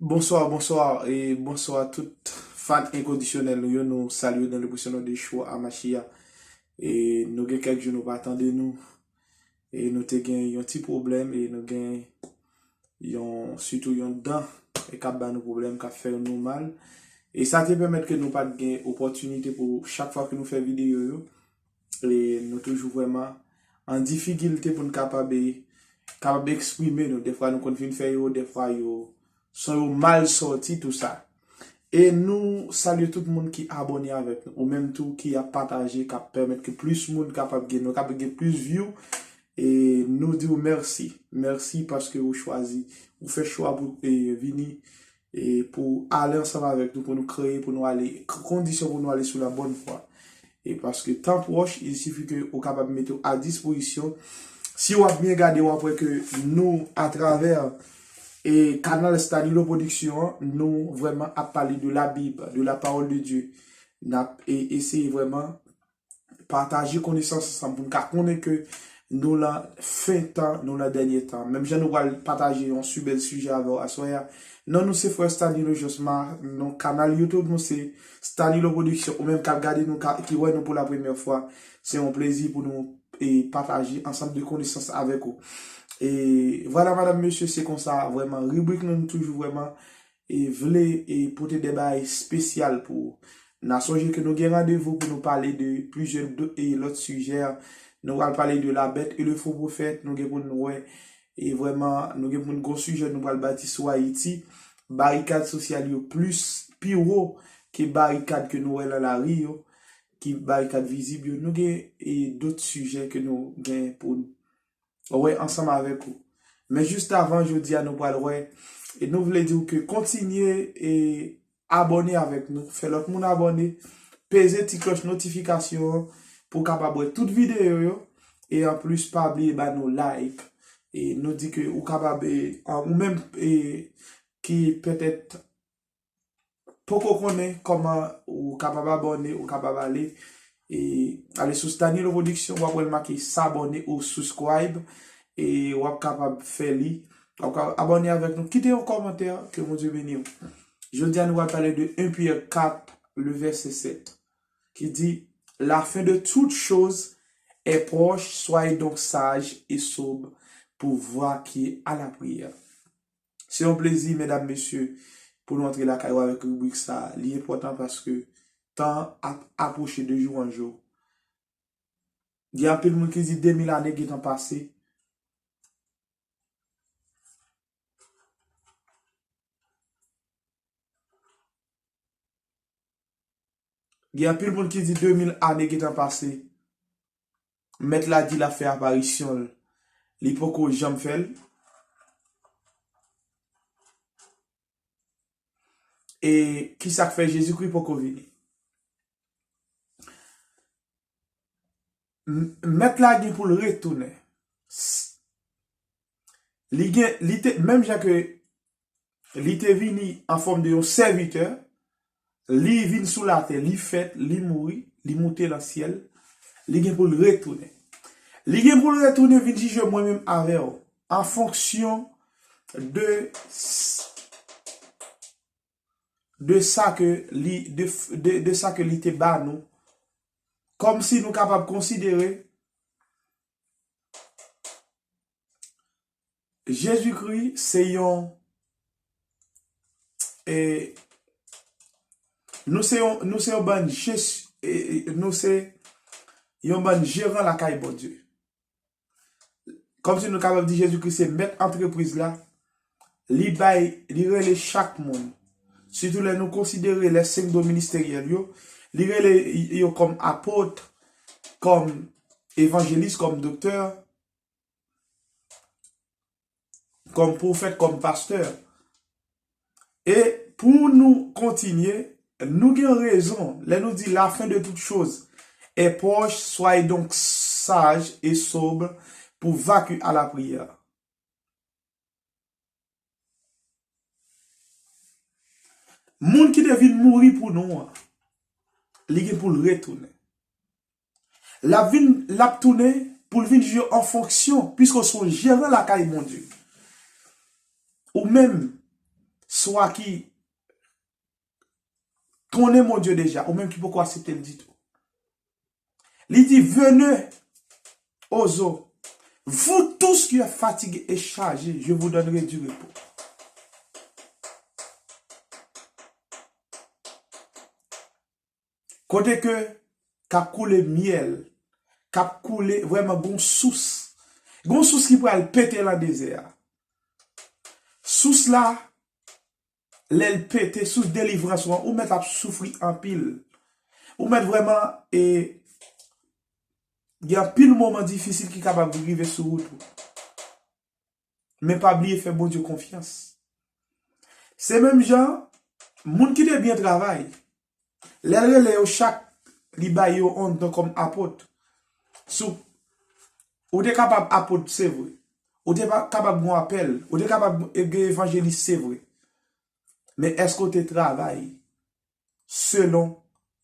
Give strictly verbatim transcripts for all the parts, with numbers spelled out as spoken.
Bonsoir, bonsoir, e bonsoir tout fan enkondisyonèl nou yo. Nou salye dans le précieux nom de Yeshua Hamashiach. E nou gen kèk jou nou pa tande nou. E nou te gen yon ti pwoblèm, e nou gen yon, sitou yon dan, e k ap ba nou pwoblèm, k ap fè nou mal. E sa te pèmèt ke nou pa t gen opòtinite pou chak fwa ke nou fè videyo yo, e nou toujou vrèman an difikilte pou n kapab, e, kapab eksprime nou. Defwa nou konn fin fè yo, defwa yo, son yo mal sòti, tou sa. E nou salye tout moun ki abòne avèk nou, ou menm tou ki ap pataje, k ap pèmèt ke plis moun kapab gen, nou kapab gen plis view. E nou di w mèsi. Mèsi paske ou chwazi, ou fè chwa pou, e, vini, e pou ale ansanm avèk nou, pou nou kreye, pou nou ale, k-, kondisyon pou nou ale sou la bonne voie. E paske tan pwòch, il suffit ke ou kapab mete w a dispozisyon. Si w ap byen gade, w ap wè ke nou, atravè, e, kanal Stanilo Production an, nou vrèman ap pale de la Bib, de la parole de Dieu. N ap, e, eseye vrèman pataje konesans ansanm pou n ka konnen ke nou lan fen tan, nou lan dènye tan. Menm jan nou pral pataje yon si bèl sijè avè w aswè a. Non nou se frè Stanilo Josma, non kanal YouTube nou se Stanilo Production. Ou menm k ap gade nou, ka, ki wè nou pou la premyè fwa, se yon plezi pou nou, e, pataje ansanm de konesans avèk ou. E vwala, madanm, mesye, se konsa vrèman ribrik nou, nou toujou vrèman e vle, e pote de bagay espesyal pou ou. N a sonje ke nou gen randevou pou nou pale de plizyè do-, e lòt sijè. Nou pral pale de la bête et le faux prophète, nou gen pou nou wè, e vrèman, nou gen pou nou gon sijè nou pral bati sou Ayiti. Barikad sosyal yo plis, pi wo ke barikad ke nou wè lan lari yo, ki barikad vizib yo. Nou gen, e dòt sijè ke nou gen pou nou wè ansanm avèk ou. Men jis avan jodi a nou pral wè, e nou vle di w ke kontinye e abòne avèk nou, fè lòt moun abòne, peze ti klòch notifikasyon an pou w kapab wè tout videyo yo, e anplis pa bliye ba nou like. E nou di ke ou kapab, e, an, ou menm, e, ki petèt poko konnen kòman ou kapab abòne, ou kapab ale, e, ale sou Stanilo Production, w ap wè l make s'abonner ou subscribe, e w ap kapab fè li. W ap ka abòne avèk nou. Kite yon kòmantè, ke Bondye beni w. Jodi a, nou pral pale de un Pierre quatre, le verset sept, ki di, la fin de toutes choses est proche, soyez donc sages et sobres pour vaquer à la prière. Se yon plezi, medam, mesye, pou nou antre lakay ou avèk ribrik sa a. Li enpòtan paske tan an ap apwoche de jou an jou. Gen anpil moun ki di de mil ane gentan pase. Gen anpil moun ki di de mil ane gentan pase. Mèt la di l ap fè aparisyon l. Li poko janm fè l. E kisa k fè Jezikri poko vini? M-, Mèt la gen pou l retounen. S-, li gen, li te, menm jan ke li te vini an fòm de yon sèvitè, li vin sou latè, li fèt, li mouri, li moute nan syèl, li gen pou l retounen. Li gen pou l retounen vin jije mwen menm avè w, an fonksyon de s-, de sa ke li, de, de, de sa ke li te ba nou, kòmsi nou kapab konsidere Jezikri se yon, e, nou se yon, nou se yon bann jes-, e, e, nou se yon bann jeran lakay Bondye. Kòmsi nou kapab di Jezikri se mèt antrepriz la, li bay, li rele chak moun. Sitou lè nou konsidere les cinq dons ministériels yo, li rele yo kòm apot, kòm evanjelis, kòm doktè, kòm pwofèt, kòm pastè. E pou nou kontinye, nou gen rezon lè nou di la fin de toutes choses est proche, soyez donc sages et sobres pour vaquer à la prière. Moun ki te vin mouri pou nou an, li gen pou l retounen. L ap vin, l ap tounen pou l vin jije an fonksyon, piske w se yon jeran lakay Bondye. Ou menm, swa ki konnen Bondye deja, ou menm ki poko aksepte l ditou. Li di, venez aux eaux, vous tous qui êtes fatigués et chargés, je vous donnerai du repos. Kote ke k ap koule myèl, k ap koule vrèman gon sous. Gon sous ki pral pete nan dezè a. Sous la, lè l pete, sous delivrans ou an, ou mèt ap soufri anpil. Ou mèt vrèman, e, gen anpil moman difisil ki kapab rive sou wout ou. Men pa bliye fè Bondye konfyans. Se menm jan, moun ki te byen travay, lè l rele yo chak, li bay yo yon don kòm apot. Sou, ou te kapab apot, se vre. Ou te pa, kapab gon apèl. Ou te kapab gen evanjelis, se vre. Men èske w te travay selon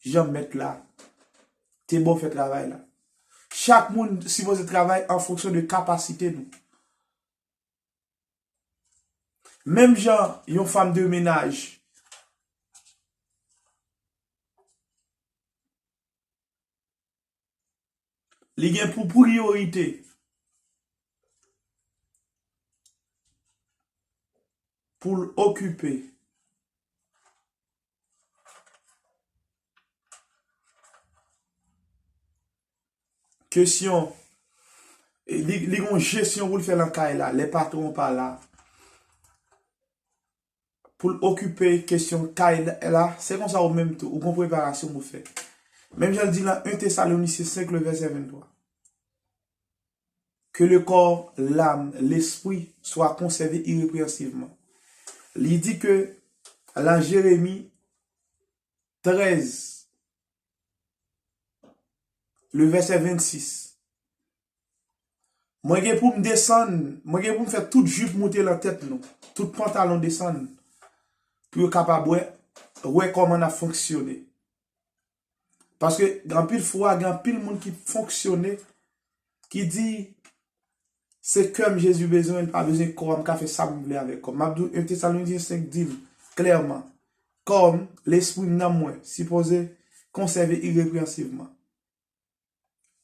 jan mèt la te ba w fè travay la? Chak moun sipoze travay an fonksyon de kapasite nou. Menm jan yon fanm de menaj, li gen pou priyorite pou l okipe kesyon, li, li gon jesyon pou l fè nan kay la, lè patwon pa la. Pou l okipe kesyon kay la, se konsa ou menm tou, ou gon preparasyon pou fè. Menm jan l di nan en Tesalonisyen senk, le vèsè venntwa. Que le corps, l'âme, l'esprit soient conservés irrépréhensiblement. Li di ke nan Jeremi trèz, le vèsè vennsis, mwen gen pou m desann, mwen gen pou m fè tout jip moute nan tèt nou, tout pantalon desann, pou yo kapab wè, wè kòman n ap fonksyone. Paske gen anpil fwa, gen anpil moun ki fonksyone, ki di, se kè m Jezi bezwen, li pa bezwen kò a, m ka fè sa m vle avèk kò m. M ap di w, en Tesalonisyen senk di l klèman, kò m, lespri m, nanm mwen, sipoze konsève ireprensiveman.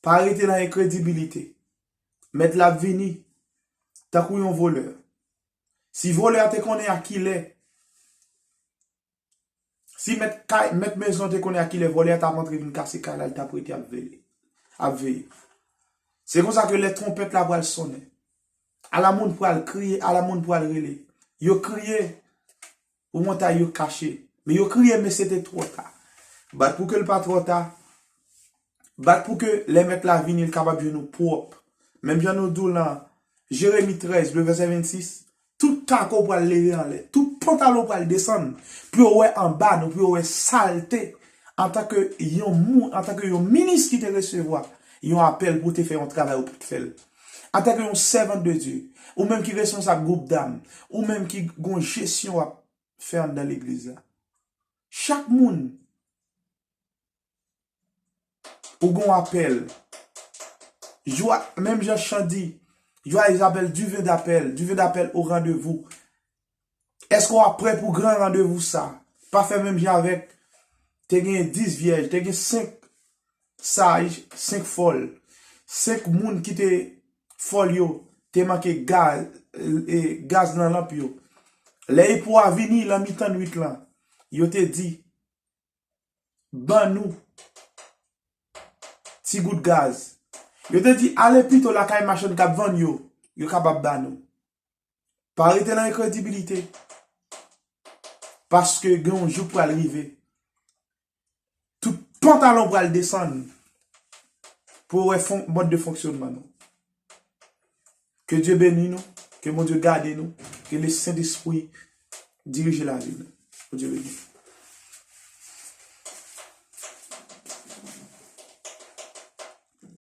Pa rete nan enkredibilite. Mèt la ap vini tankou yon volè. Si volè a te konnen a kilè, si mèt kay, mèt mezon te konnen a kilè volè a t ap antre vin kase kay la, li t ap rete ap veye, ap veye. Se konsa ke lè twonpèt la pral sonnen, ala moun pral kriye, ala moun pral rele. Yo kriye, pou montay yo kache. Men yo kriye, men se te twò ta. Bat pou ke l pa twò ta. Bat pou ke lè mèt la vini, l kapab jwenn ou pwòp. Menm jan nou di w nan Jeremi trèz, le vèsè vennsis, tout tako pral leve anlè, tout pantalon pral desann, pou yo wè anba nou, pou yo wè salte, antanke yon moun, antanke yon minis ki te resevwa yon apèl pou te fè yon travay ou pa t fè l. Antanke yon sèvant de Dye, ou menm ki responsab gwoup dam, ou menm ki gon jesyon w ap fè anndan legliz la. Chak moun, ou gon apèl. Jwa, menm jan chan di, joyeux appel, Dieu vient d'appel, Dieu vient d'appel au rendez-vous. Èske w ap prè pou gran randevou sa? Pa fè menm jan avèk, te gen dis vyèj, te gen senk saj, senk fòl. Senk moun ki te fòl yo, te manke gaz, e, gaz nan lanp yo. Lè epo a vini, nan mitan nwit lan, yo te di, ban nou ti gout gaz. Yo te di, ale pito lakay machann k ap vann yo, yo kapab ba nou. Pa rete nan enkredibilite. Paske gen yon jou pral rive. Tout pantalon pral desann pou yo wè fon-, mòd de fonksyonman nou. Ke Dye beni nou, ke Bondye gade nou, ke le Sentespri dirije lavi nou. Bondye beni nou.